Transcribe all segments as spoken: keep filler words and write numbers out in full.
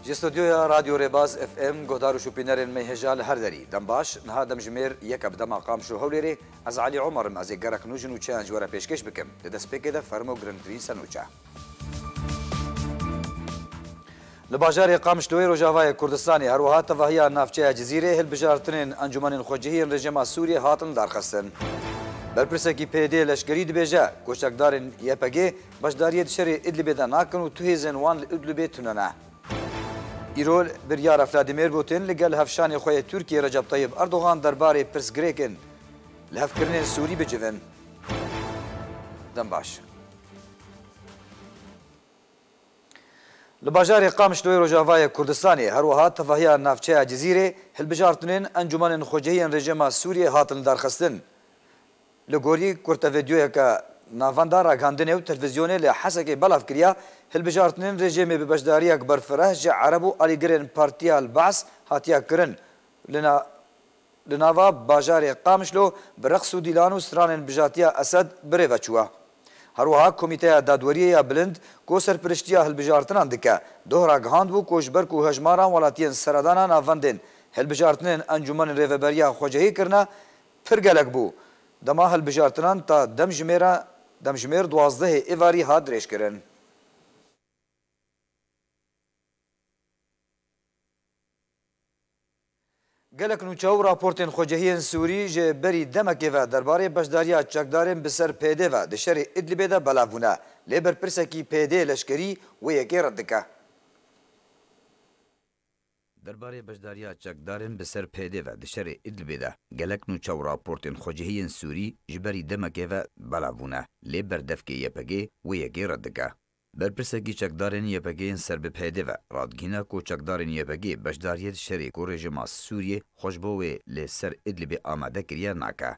Ji stûdyoya Radyo Rêbaz F M, guhdar û şopînerên me hêja li her derî. Dem baş, niha demjimêr yek e bi dema Qamişlo Hewlêrê. Ez Elî Omer im, ez ê gelek nû ji nûçeyan ji we re pêşkêş bikim. Di destpêkê de fermo girîngtirîn ser nûçe. Li bajarê Qamişloyê Rojavayê Kurdistanê, her wiha tevahiya navçeya Cizîrê, hilbijartinên Encûmenên Xwecihiyên Rejîma Sûriyê hatin lidarxistin. Berpirsekî P Y D leşkerî dibêje, ku çekdarên Y P G beşdariyê di şerê Idlibê de nakin û tu hêzên wan li Idlibê tune ne. Îro biryara Vladimir Putin li gel hevşanê xwe yê Tirkiyê Recep Tayyip Erdogan derbarê pirsgirêkên lihevkirinên Sûrî bicivin. Dem baş. Li bajarê Qamişloyê Rojavayê Kurdistanê, her wiha tevahiya navçeya Cizîrê, hilbijartinên Encûmenên Xwecihiyên Rejîma Sûriyê hatin lidarxistin. Li gorî kurtevideoyeke navenda ragihandinê û televîzyonê li Hesekê belav kiriya, hilbijartinên rejîmê bi beşdariyek berfireh ji Ereb û alîgirên Partiya El-Baas hatiye kirin. Li na-, li nava bajarê Qamişlo bi reqs û dîlan û stranên bijatiya Esed bi rê ve çûye. Her wiha Komîteya Dadweriyê ya Bilind ku serpiriştiya hilbijartinan dike, doh ragihand bû ku ji ber ku hejmara welatiyên seredana navendên hilbijartinên Encûmenên Rêveberiya Xwecihî kirine, pir gelek bû. Dema hilbijartinan ta demjimêra, demjimêr duwazdehê êvarî hat dirêjkirin. Gelek nûçe û raportên xwecihiyên Sûrî ji berî demekê ve derbarê beşdariya çekdarên bi ser P Y D ve di şerê Idlibê de belav bûne, lê berpirsekî P Y D leşkerî wê yekê red dike. Derbarê beşdariya çekdarên bi ser P Y D ve di şerê Idlibê de gelek nûçe û raportên xwecihiyên Sûrî ji berî demekê ve belav bûne, lê berdevkê Y P G wê yekê red dike. Berpirsekî çekdarên Y P G yên ser bi P Y D ve radigihîne ku çekdarên Y P G beşdariyê di şerê ku rejîma Sûriyê xwe ji bo wê li ser Idlibê amade kiriye nake.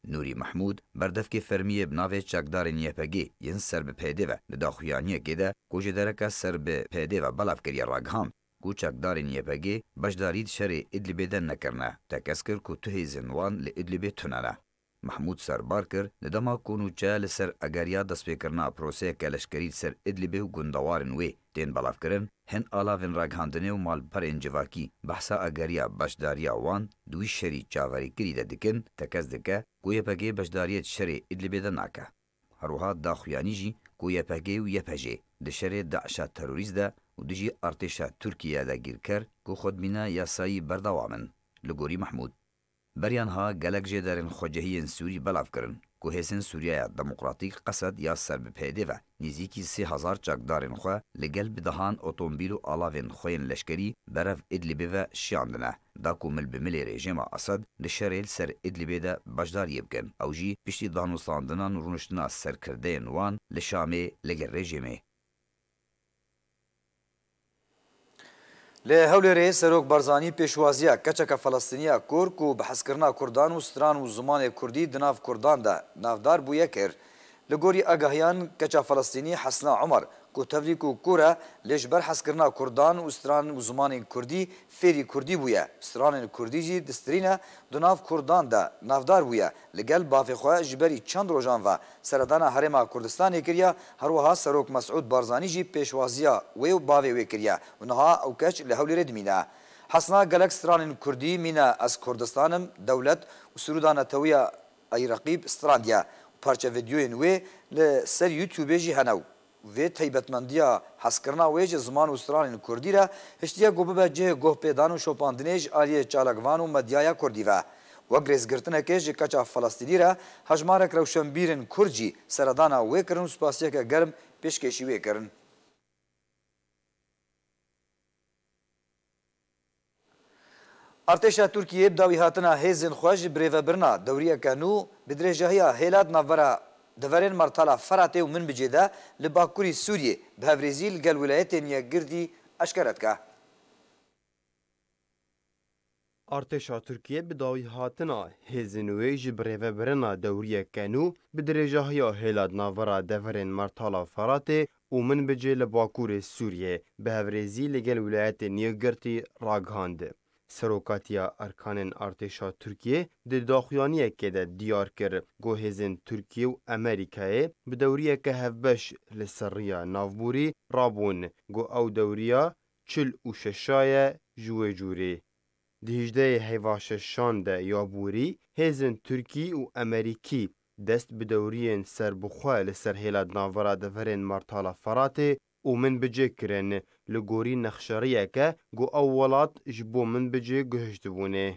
Nûrî Mehmûd, berdevkê fermî yê bi navê çekdarên Y P G yên ser bi P Y D ve di daxuyaniyekê de ku ji dereka ser bi P Y D ve belav kiriye ragihand ku çekdarên Y P G beşdarî di şerê Idlibê de nekirine, tekez kir ku tu hêzên wan li Idlibê tune ne. Mehmûd serbar kir, di dema ku nûçe li ser egeriya destpêkirina proseyeke leşkerî li ser Idlibê û gundewarên wê tên belavkirin, hin alavên ragihandinê û malperên civakî behsa egeriya beşdariya wan di wî şerî çaverêkirî de dikin, tekez dike ku Y P G beşdariyê di şerê Idlibê de nake. Her wiha daxuyanî jî ku Y P G û Y P J di şerê DAIŞa terorîst de û dijî artêşa Tirkiyê ya dagîrker ku xwedibîne yasayî berdewam in. Li gorî Mehmûd, beriya niha gelek jêderên xwecihiyên Sûrî belav kirin ku Hêzên Sûriyeya Demokratîk, Qesed ya ser bi P Y D ve nêzîkî sê hezar çekdarên xwe li gel bi dehan otomobîl û alavên xwe yên leşkerî berev Idlibê ve şiyandine, da ku mil bi milê rejîma Esed di şerê li ser Idlibê de beşdariyê bikin. Ew jî piştî danûstandina û rûniştina serkirdeyên wan li Şamê li gel rejîmê. Li Hewlêrê Serok Barzanî pêşwaziya keçeke Felestîniya Kur ku bi hezkirina Kurdan û stran û zimanê Kurdî di nav Kurdan de navdar bûye kir. Li gorî agahiyan, keça Felestînî Hesna Omer, ku tevlî ku Kur e, lê ji ber hezkirina Kurdan û stran û zimanên Kurdî fêrî Kurdî bûye. Stranên Kurdî jî distirîne di nav Kurdan de navdar bûye. Li gel bavê xwe ji berî çend rojan ve seredana Herêma Kurdistanê kiriye, her wiha Serok Mesûd Barzanî jî pêşwaziya wê û bavê wê kiriye û niha ew keç li Hewlêrê dimîne. Hesna gelek stranên Kurdî mîne Ez Kurdistan im, Dewlet û Sirûda Netewiya Ey Reqîb strandiye û parçe vîdyoyên wê li ser YouTubeê jî hene û vê taybetmendiya hezkirina wê ji ziman û stranên Kurdî re hiştiye ku bibe cihê guhpêdan û şopandinê ji aliyê çalakvan û medyaya Kurdî ve. Wek rêzgirtinekê ji keça Felestînî re hejmarek rewşenbîrên Kurd jî seredana wê kirin û spasiyeke germ pêşkêşî wê kirin. Artêşa Tirkiyê bi dawîhatina hêzên xwe ji birêvebirina dewriyeke nû bi dirêjahiya hêla di navbera deverên Mertala Feratê û Minbicê de li bakurî Sûriyê bi hevrêzî li gel Wîlayetên Yekgirtî eşkere dike. Artêşa Tirkiyê bi dawîhatina hêzên wê ji birêvebirina dewriyeke nû bi dirêjahiya hêla di navbera deverên Mertala Feratê û Minbicê li bakurê Sûriyê bi hevrêzî li gel Wîlayetên Yekgirtî ragihand. Serokatiya erkanên artêşa Tirkiyê di daxuyaniyekê de diyar kir, ku hêzên Tirkiyê û Amerîkayê bi dewriyeke hevbeş li ser riya navborî rabûn, ku ew dewriya çil û şeşa ye ji wê cûrê. Di hîjdehê heyva şeşan de ya borî, hêzên Tirkî û Emerîkî dest bi dewriyên serbixwe li ser hêla di navbera deverên Martala Feratê û Minbicê kirin, li gorî nexşeriyeke ku ew welat ji bo Minbicê guhiştibûnê.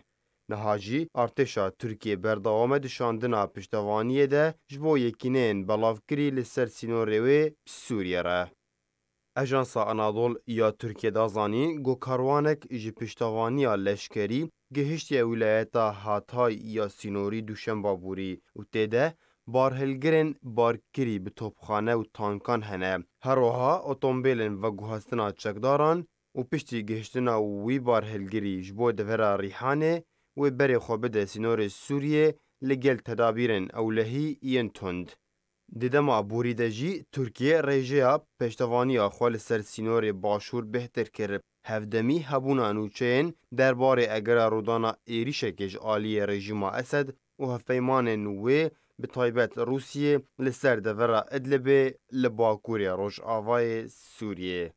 Niha jî artêşa Tirkiyê berdewam e di şandina piştevaniyê de ji bo yekîneyên belavkirî li ser sînorê wê bi Sûriyê re. Ajansa Anadol ya Tirkiyê da zanîn ku karwanek ji piştevaniya leşkerî gihiştiye wîlayeta Hatay ya sînorî duşemba borî û tê de barhilgirên barkirî bi topxane û tankan hene. Her wiha otomobîlên veguhastina çekdaran û piştî gihiştina wî barhilgirî ji bo devera Rîhanê wê berê xwe bide sînorê Sûriyê li gel tedabîrên ewlehî yên tund. Di dema borî de jî Tirkiye rêjeya pêştevaniya xwe li ser sînorê başûr bêhtir kir. Hevdemî hebûna nûçeyên derbarê egera rûdana êrîşekê ji aliyê rejîma Esed û hevpeymanên wê, bi taybet Rûsiyê, li ser devera Idlibê li bakurê rojavayê Sûriyê.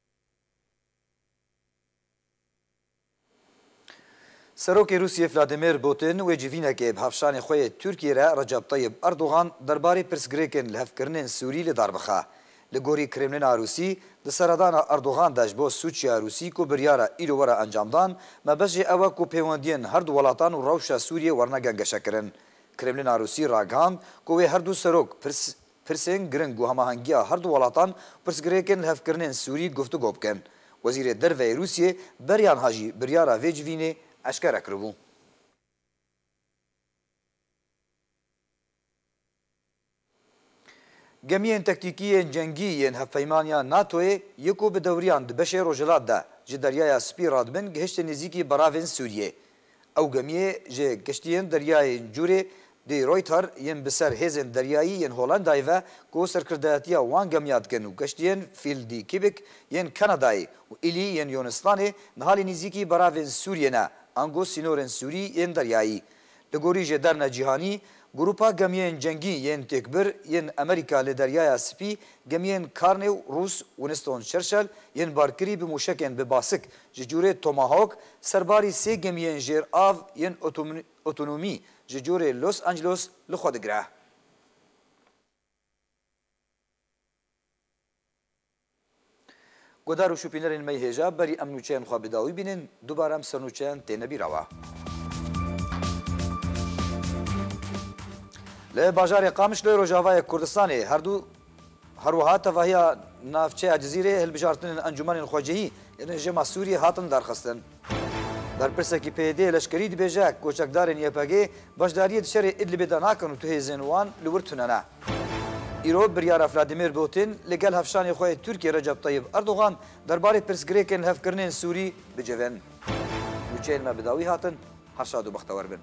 Serokê Rûsiyê Vladimir Putin wê civînekê bi hevşanê xwe yê Tirkiyê re Recep Tayyip Erdogan derbarê pirsgirêkên lihevkirinên Sûrî li dar bixe. Li gorî Kremlîna Rûsî, di seredana Erdogan de ji bo Sûçiya Rûsî ku biryara îro were encamdan, mebest jê ew e ku pêwendiyên her du welatan û rewşa Sûriyê werne gengeşekirin. Kremlîna Rûsî ragihand ku wê her du serok pirs pirsên giring û hemahengiya her du welatan û pirsgirêkên lihevkirinên Sûrî guftûgo bikin. Wezîrê Derve yê Rûsiyê beriya niha jî biryara vê civînê eşkere kiribû. Gemiyên tektîkî yên cengî yên hevpeymaniya NATOyê yê ku bi dewriyan di beşê rojhilat de ji Deryaya Spî radibin gihiştin nêzîkî beravên Sûriyê. Ew gemiyê ji keştiyên deryayê yên cûrê De Ruyter yên bi ser hêzên deryayî yên Holandayê ve ku serkirdayetiya wan gemiya dikin û keştiyên Field Quebec yên Kanadayê û Îlî yên Yunistanê niha li nêzîkî beravên Sûriyê ne, ango sînorên Sûrî yên deryayî. Li gorî jêderine cîhanî, Grupa gemiyên cengî yên têkbir yên Amerîka li Deryaya Spî gemiyên Carney û Rûs Winston Churchill yên barkirî bi mûşekên bi basik ji cûrê Tomahawk serbarî sê gemiyên jêr av yên otom-, otonomî ji cûrê Los Angeles li xwe digire. Guhdar û şopînerên me yê hêja, berî em nûçeyên xwe bi dawî bînin, dubare em ser nûçeyan têne bîra we. Li bajarê Qamişloyê Rojavayê Kurdistanê her du, her wiha tevahiya navçeya Cizîrê hilbijartinên encûmenên xwecihî yên rejîma Sûriyê hatin darxistin. Berpirsekî P Y D'ê leşkerî dibêje, koçekdarên Y P G beşdariyê di şerê Idlibê de nakin û tu hêzên wan li wir tune ne. Îro biryara Vladimir Putin li gel hevşanê xwe yê Tirkiyê Recep Tayyip Erdogan derbarê pirsgirêkên lihevkirinên Sûrî bicivin. Nûçeyên me bi dawî hatin, her şad û bextewer bin.